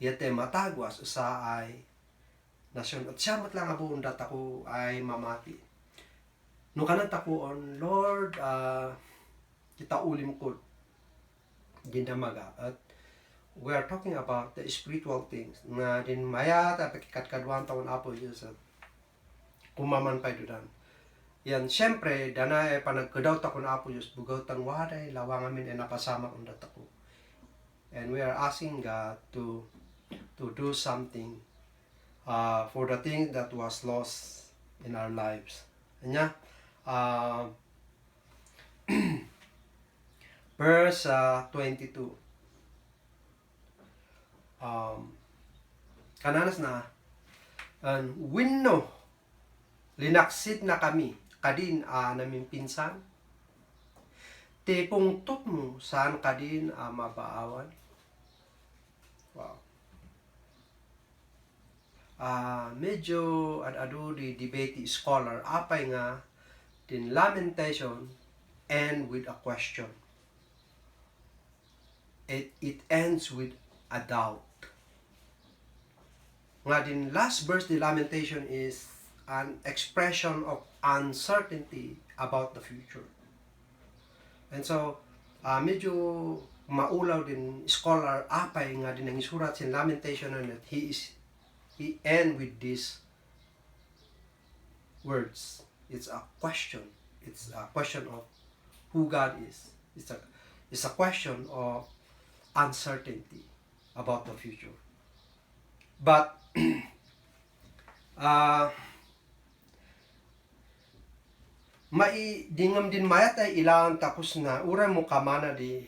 yate matagwas sa ay nasyon at siyamat lang abun dat ako ay mamati no kanat ako on Lord itaulim ko ginamaga at we are talking about the spiritual things na din mayat apikadkaduan taon Apo Diyos at kumaman pa dudan. Yan, siyempre, dana ay panagkadaw takon Apo Diyos, bugaw tang waday, lawang amin ay napasama kong datako. And we are asking God to do something for the thing that was lost in our lives. Anya, verse 22. Kananas na winno linaksit na kami kadin namin pinsan tipong tut mo saan kadin mabaawan. Wow. Medyo ado di debate scholar apay nga din lamentation end with a question. It ends with a doubt. Nga din last verse the lamentation is an expression of uncertainty about the future. And so medyo maulaw din scholar apay nga din ang isurat sin lamentation that he end with these words. It's a question. It's a question of who God is. It's a question of uncertainty about the future. But dingam din mayat ay ilang tapos na ura mo kamana di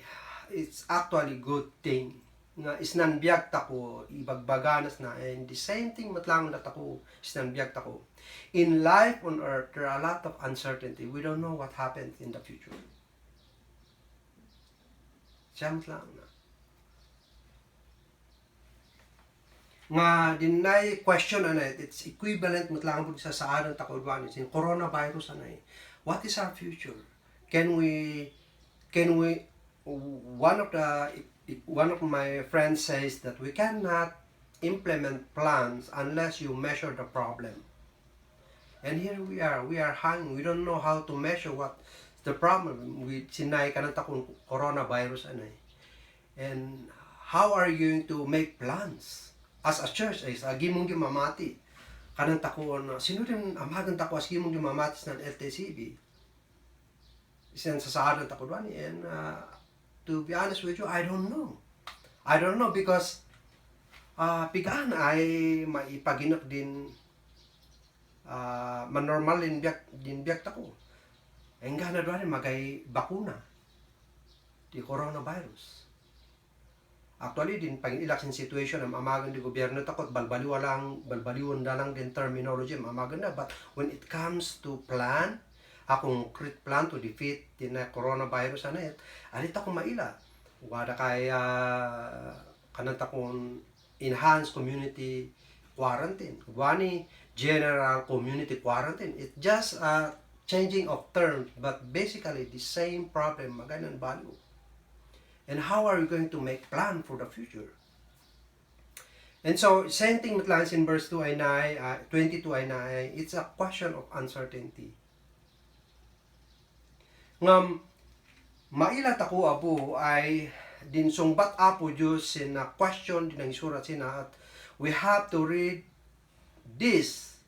it's actually good thing nga isnan biag tako ibagbaganas na and the same thing matlang na tako isnan biag tako in life on earth there are a lot of uncertainty. We don't know what happens in the future. Siyam lang na nga dinay question anay it's equivalent matlang pud sa saadan takulban sin coronavirus anay what is our future? Can we one of my friends says that we cannot implement plans unless you measure the problem. And here we are hanging. We don't know how to measure what the problem with sinay kanang takong coronavirus anay. And how are you going to make plans? As a church, ay sa gimong gimamati. Kanang takuan na, sino rin amagan tako as gimong gimamati ng LTCB? Isan sa saadan tako doon. And to be honest with you, I don't know. I don't know because pigaan ay maipaginak din manormal din biyak tako. Ay nga na doon magay bakuna di coronavirus. Actually, din pag-election situation, amagan di gobyerno takot, balbaliwan na lang din terminology, amagan na. But when it comes to plan, akong concrete plan to defeat din na coronavirus na alit akong maila. Wada kaya kananta kong enhance community quarantine. Wani general community quarantine. It's just a changing of terms, but basically the same problem, maganan value. And how are we going to make plan for the future? And so, same thing with lines in verse 2 ay 22 ay it's a question of uncertainty. Ngam, mailat ako apo ay din sungbat apo Diyos sin na question din ang surat sina at we have to read this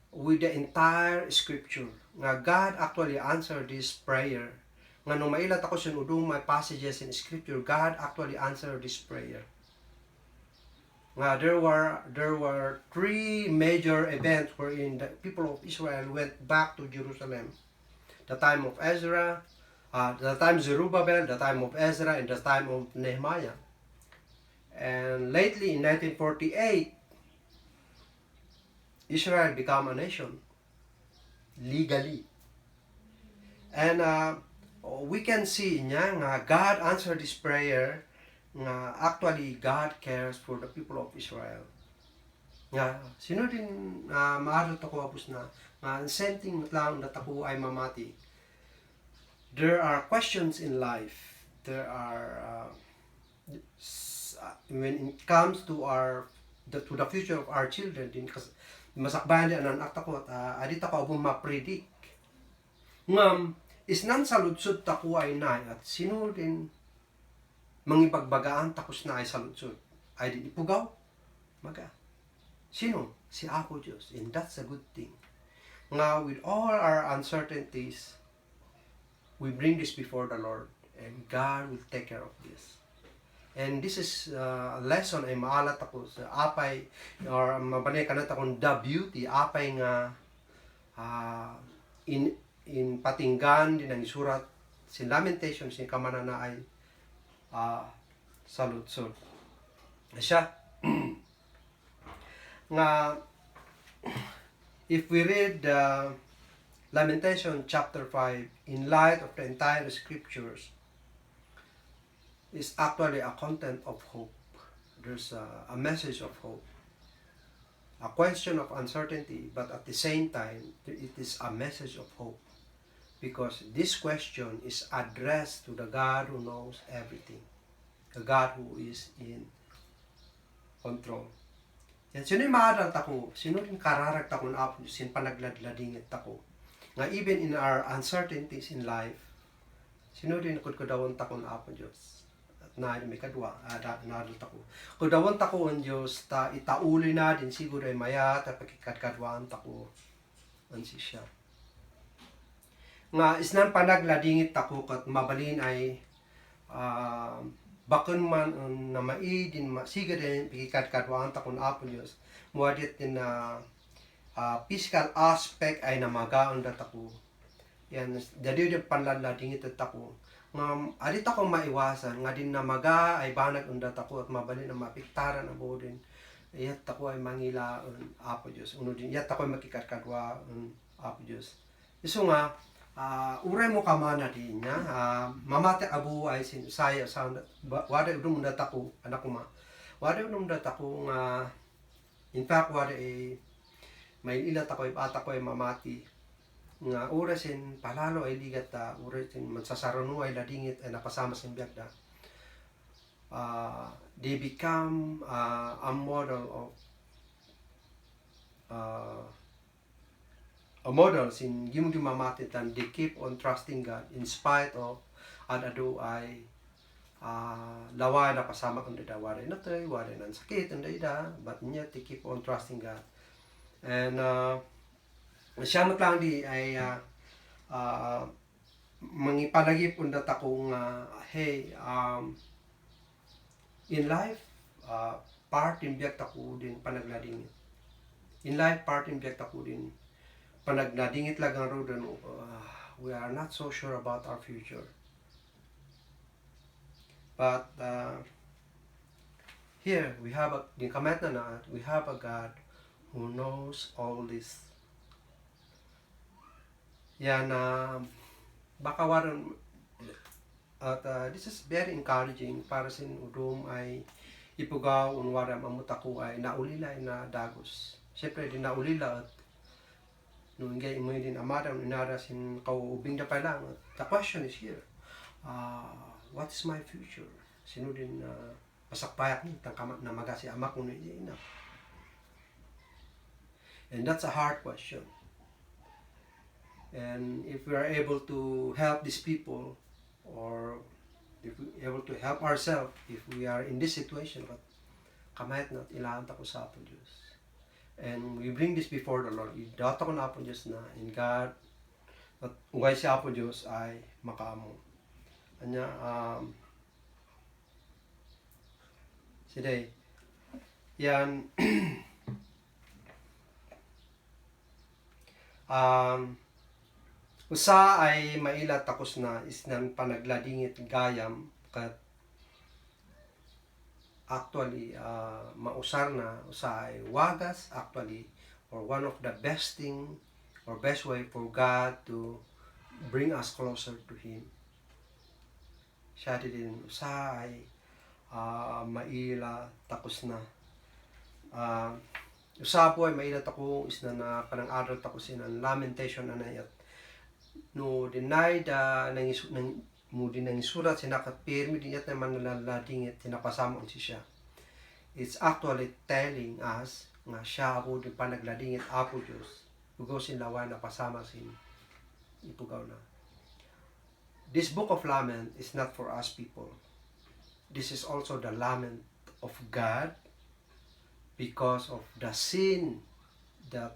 with the entire scripture. Nga God actually answered this prayer. Nga nung mailat ako sin udong may passages in scripture, God actually answered this prayer. There were three major events wherein the people of Israel went back to Jerusalem. The time of Ezra, the time of Zerubbabel, the time of Ezra, and the time of Nehemiah. And lately in 1948, Israel became a nation legally. And we can see niya nga God answered this prayer nga actually God cares for the people of Israel. Nga sino din maaral ako apos na nga same thing lang na ako ay mamati. There are questions in life. There are when it comes to to the future of our children din kasi masakbayan din ang anak ko at adit ako abong ma-predict. Ngam isnan sa lutsod tako ay nay at sino din mangipagbagaan takos na ay saludsod ay di ipugaw maga sino si Apo Diyos, and that's a good thing. Nga with all our uncertainties we bring this before the Lord and God will take care of this. And this is a lesson ay maalat ako sa apay or mabanay kanat akong the beauty apay nga in patinggan din ang surat sin Lamentations sin kamana na ay saludsod. Siya nga if we read Lamentation chapter 5 in light of the entire scriptures is actually a content of hope. There's a message of hope. A question of uncertainty, but at the same time it is a message of hope. Because this question is addressed to the God who knows everything. The God who is in control. Yan, sino yung maaral tako? Sino yung kararag tako na Apo Diyos? Sin panagladladingit tako? Nga even in our uncertainties in life, sino din kudawon tako na Apo Diyos? At na may kadwa, naaral tako. Kudawon tako ang Diyos, itauli na din siguro ay maya, tapakikadkadwaan tako. Ansi siya. Nga isnan panagladingit tako kat mabalin ay bakun man na maidin masiga din pikikadkadwaan tako na Apo Diyos muadit din na physical aspect ay namagaon da tako yan dadi din panladingit tako nga adit ako maiwasan nga din namaga ay banag unda tako at mabalin na mapiktaran na bodin iyat tako ay mangilaon Apo Diyos uno din iyat tako ay makikadkadwaan Apo Diyos iso nga uray mo kamana din niya mamate abu ay sinsaya sa wada udum datako anak ko wada udum datako nga in fact wada may ilat ako ipata ko ay mamati nga urasin palalo ay ligat urasin mansasarano ay ladingit ay napasama sa biyak da they become a model sin gimong mamati tan they keep on trusting God in spite of adado ay lawa na pasama kung da waray na tayo waray na sakit and da but niya they keep on trusting God and siya matlang di ay mangipalagip unda takong hey in life part in biyak tako din panagladingit in life part in biyak tako din panagladingit lang ang road we are not so sure about our future but here we have we have a God who knows all this yan baka waran at this is very encouraging para sin udom ay ipugaw unwara mamutako ay naulila na dagos. Siyempre din naulila at nung ngay mo din amara inara sin kaubing da pa lang. The question is here. What is my future? Sino din pasakpayak ni tangkamat na magasi amak mo ni ina. And that's a hard question. And if we are able to help these people, or if we are able to help ourselves, if we are in this situation, but kamayat na ilaan ta ko sa apo Diyos. And we bring this before the Lord. Idata ko na apo Diyos na in God, at ungay si apo Diyos ay makaamo. Anya, today, yan, usa ay maila takos na is nang panagladingit gayam kat actually mausar na usa ay wagas actually, or one of the best thing or best way for God to bring us closer to Him. Siya din usa ay maila takos na usa po ay maila tako is na panang-aral tako sinan lamentation anayat no deny da nang mo din nang isurat sinakat pirmi din yat naman nalalading at tinapasama si siya. It's actually telling us nga siya ako din panaglading at apo Diyos ugaw sin lawan na pasama sin ipugaw na. This book of lament is not for us people. This is also the lament of God because of the sin that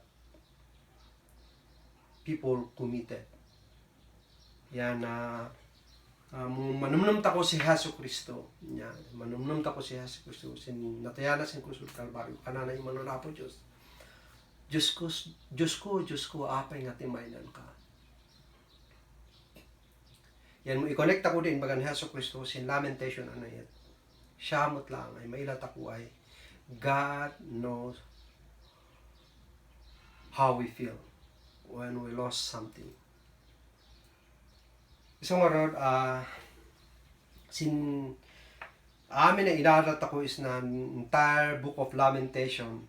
people committed. Yan manumnum ta ko si Hesus Kristo. Yan, manumnum ta ko si Hesus Kristo. Sin natayana sin krus Kalbaryo. Kanana yung mananapo Diyos. Diyos ko, apay nga timaynan ka. Yan mo i-connect ako din bagan Hesus Kristo sin lamentation anayat. Siyamot lang ay mailat ako ay God knows how we feel when we lost something. So nga sin amin na inarat ako is na entire book of lamentation.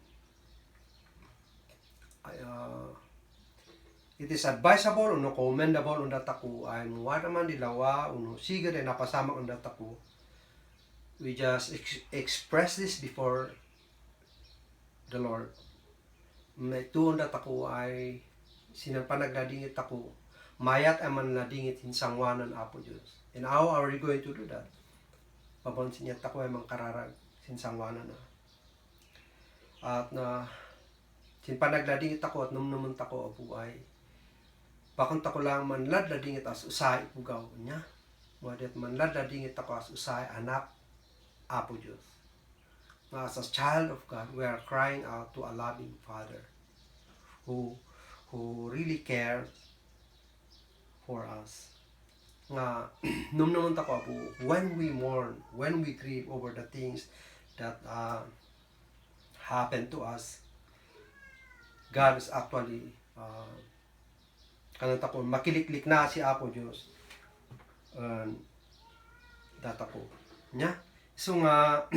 It is advisable no commendable on that ako ay muwara man dilawa uno sige rin napasama on that ako. We just express this before the Lord. May tuon dat ako ay sinang panagladingit ako. Mayat ay manladingit hinsangwanan apo Diyos. And how are we going to do that? Pabansin niya ako ay mangkararag hinsangwanan na. At na sin panagladingit ako at numnumun tako apo ay bakon tako lang manladladingit as usay ipugaw niya. Wadet manladladingit ako as usay anak apo Diyos. As a child of God, we are crying out to a loving Father who really cares for us. Nga numnaman tako po, when we mourn, when we grieve over the things that happen to us, God is actually kanang tako makiliklik na si Apo Diyos. Data po nya. So nga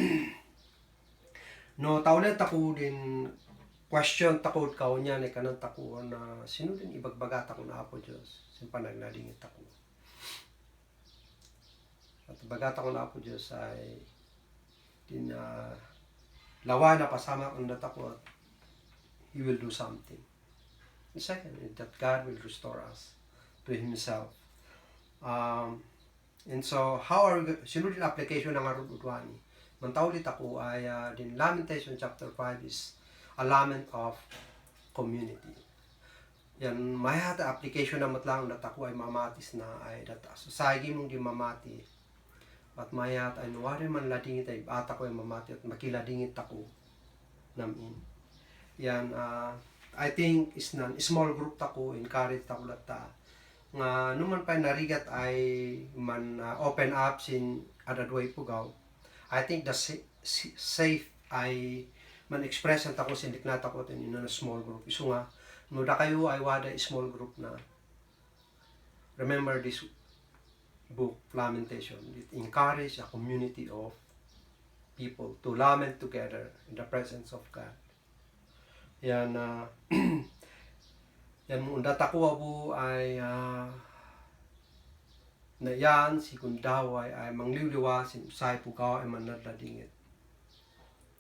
no tawlen tako din question takod kaw niya ni kanang tako na sino din ibagbagat ako na Apo Diyos sin panagladingit ako. At bagat ako na Apo Diyos ay din lawa na pasama ang natako at He will do something. The second is that God will restore us to Himself. And so how are we sino din application ng arudwani? Mantawlit ako ay din Lamentation chapter 5 is a lament of community. Yan mayata application na matlang dat ako ay mamatis na ay data. So sagi mong di mamati. At mayat ay nuwari man ladingit ay bata ko ay mamati at makiladingit ako namin. Yan I think is nan small group tako encourage tako lata. Nga numan pa narigat ay man open up sin adadway pugaw. I think the safe ay man express ang tako sindik na tako in a small group. Iso nga no da kayo ay wada small group na. Remember this book Lamentation. It encourage a community of people to lament together in the presence of God. Yan yan mo undata ko abu ay na yan si kundaway ay mangliwliwa sin usay pugaw ay manadladingit.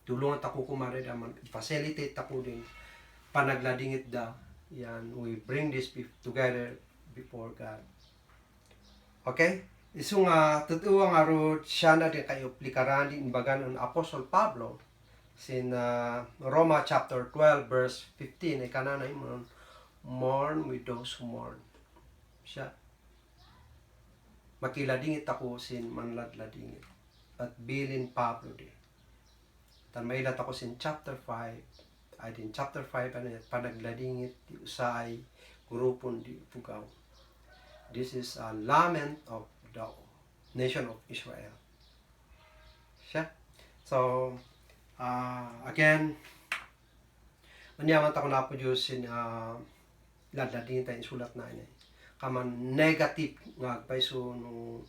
Tulungan tako kumare da man facilitate tako din panagladingit da. Yan, we bring this together before God. Okay? Isu nga totoo nga ro siya na din kayo plikaran din bagan ng Apostle Pablo sin Roma chapter 12 verse 15 ay kananay mo mourn with those who mourn. Siya makiladingit ako sin manladladingit at bilin Pablo di. Tan mailat ako sin chapter 5 ay din chapter 5 ano panagladingit di usay grupon di pugaw. This is a lament of the nation of Israel. Siya. So, again, manyaman tako na po Diyos sin ladladingit tayo sulat na ini. Kaman negative nga agpaiso no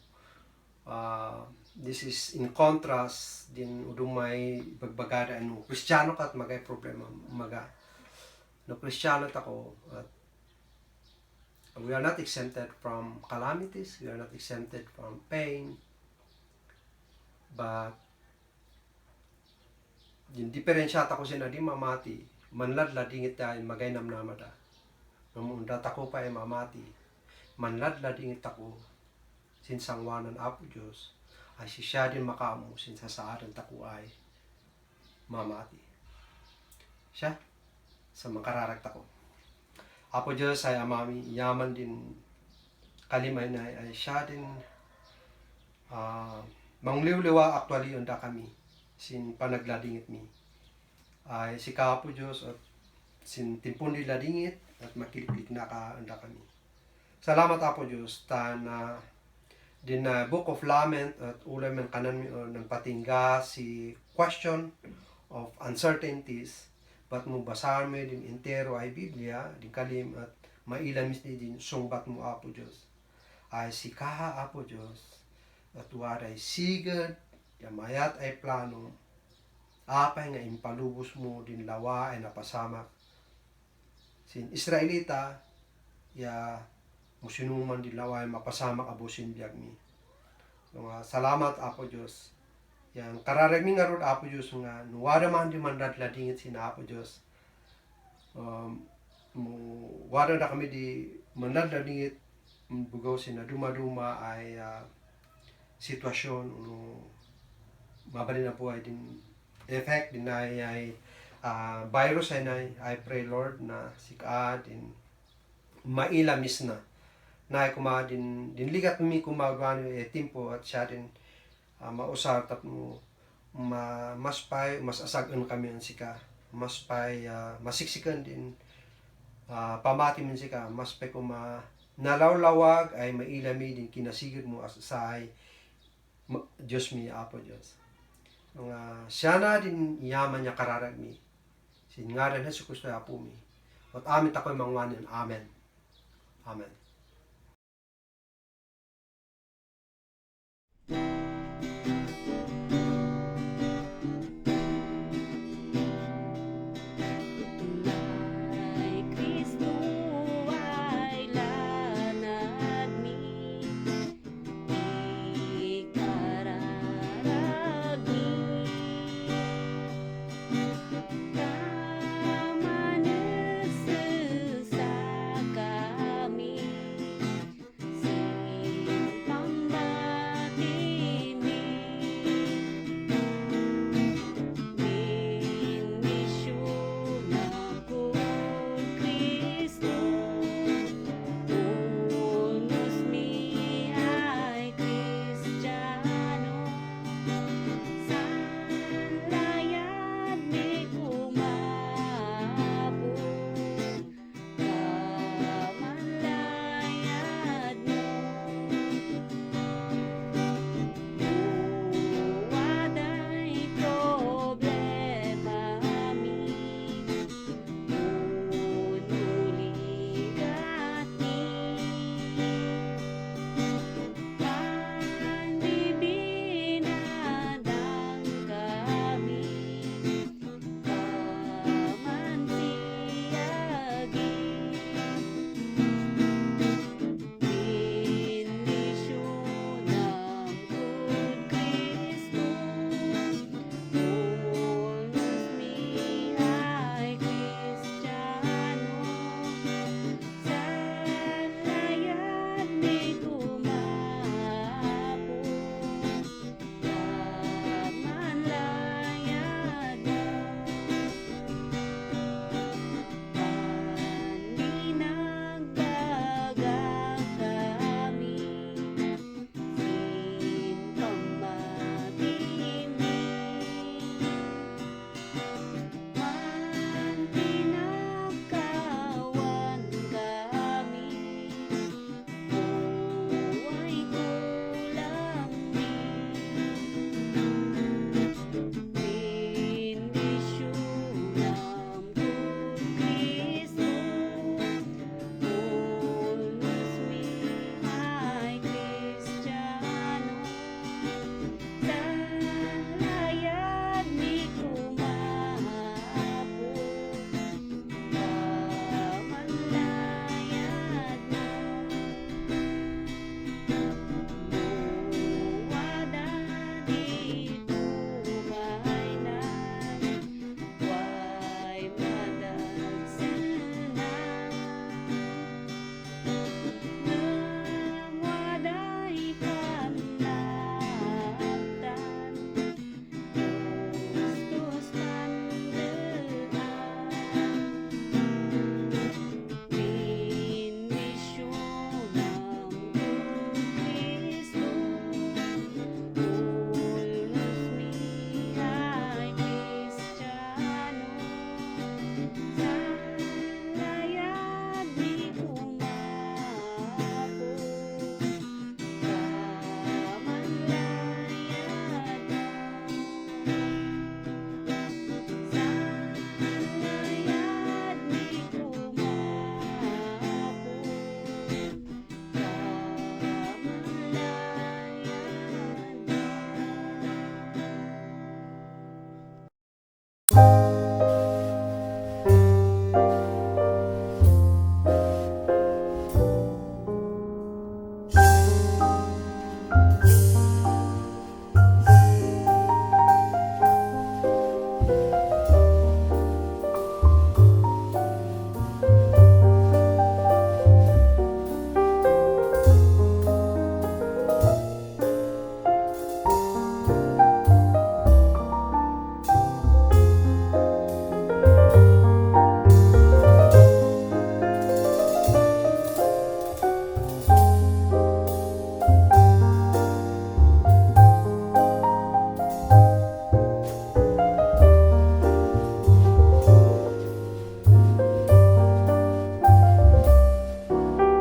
this is in contrast din udumay bagbagada ano Kristiyano kat magay problema maga no Kristiyano tako at we are not exempted from calamities, we are not exempted from pain, but yung diferensya tako sin adi mamati manladladingit tayo magay namnamada namunda tako pa ay mamati manladladingit tako sin sangwanan apo Diyos ay siya din makamu sin sasaaran tako ay mamati siya sa makararag tako. Apo Diyos ay amami yaman din kalimay na ay siya din mangliwliwa actually unda kami sin panagladingit mi ay si Apo Diyos at sin timpon di ladingit at makiliklik na ka unda kami. Salamat Apo Diyos tan din na Book of Lament at ulay man kanan mi ng patingga si question of uncertainties but mo basahan mo din entero ay Biblia din kalim at mailamis din sungbat mo Apo Diyos ay si kaha Apo Diyos at waray sigad yamayat ay plano apay nga impalubos mo din lawa ay napasamak sin Israelita ya musinuman din lawa ay mapasamak abusin biyag mi. Salamat Apo Diyos. Yan, kararag mi nga rod Apo Diyos nga nuwada man di manladladingit sin Apo Diyos. Wada na kami di manladladingit bugaw sin na duma-duma ay sitwasyon mabali na po ay din effect din ay virus ay I pray Lord na sika din mailamis na kuma din ligat mi kumagano timpo at siya din mausar tap mo mas asagan kami ang sika mas masiksikan din pamati min sika mas pay kuma nalawlawag ay mailami din kinasigid mo asay Diyos mi Apo Diyos siya na din yaman niya kararag mi sin ngaran Hesus Kristo Apo mi at amin tako'y mangwanin amen.